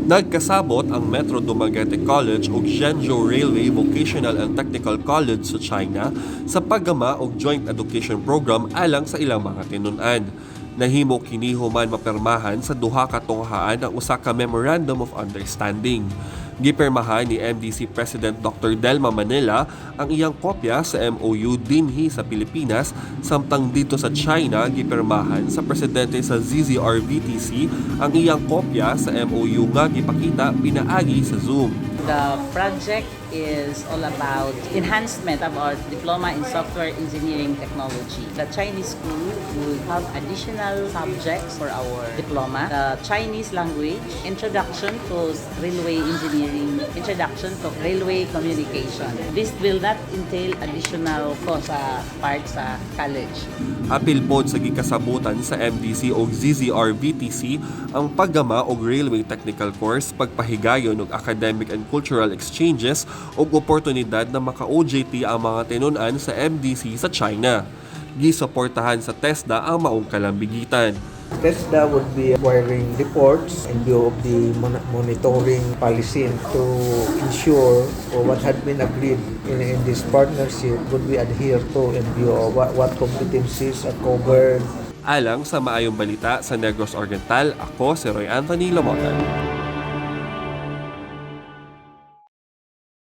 Nagkasabot ang Metro Dumaguete College ug Zhengzhou Railway Vocational and Technical College sa China sa paggama og joint education program alang sa ilang mga tinun-an. Nahimo kini human mapirmahan sa duha ka tunghaan ang usa ka Memorandum of Understanding. Gipirmahan ni MDC President Dr. Delma Manila ang iyang kopya sa MOU dinhi sa Pilipinas, samtang didto sa China gipirmahan sa presidente sa ZZRVTC ang iyang kopya sa MOU nga gipakita pinaagi sa Zoom. The project is all about enhancement of our diploma in software engineering technology. The Chinese school would have additional subjects for our diploma: the Chinese language, introduction to railway engineering, introduction to railway communication. This will not entail additional cost sa part sa college. Apil pod sa gikasabutan sa MDC o ZZRVTC ang paggama og railway technical course, pagpahigayon og academic and cultural exchanges ug oportunidad na maka-OJT ang mga tinun-an sa MDC sa China. Gisuportahan sa TESDA ang maong kalambigitan. TESDA would be acquiring reports in view of the monitoring policy to ensure what had been agreed in this partnership would be adhered to in view of what competencies are covered. Alang sa Maayong Balita sa Negros Oriental, ako si Roy Anthony Lamotan.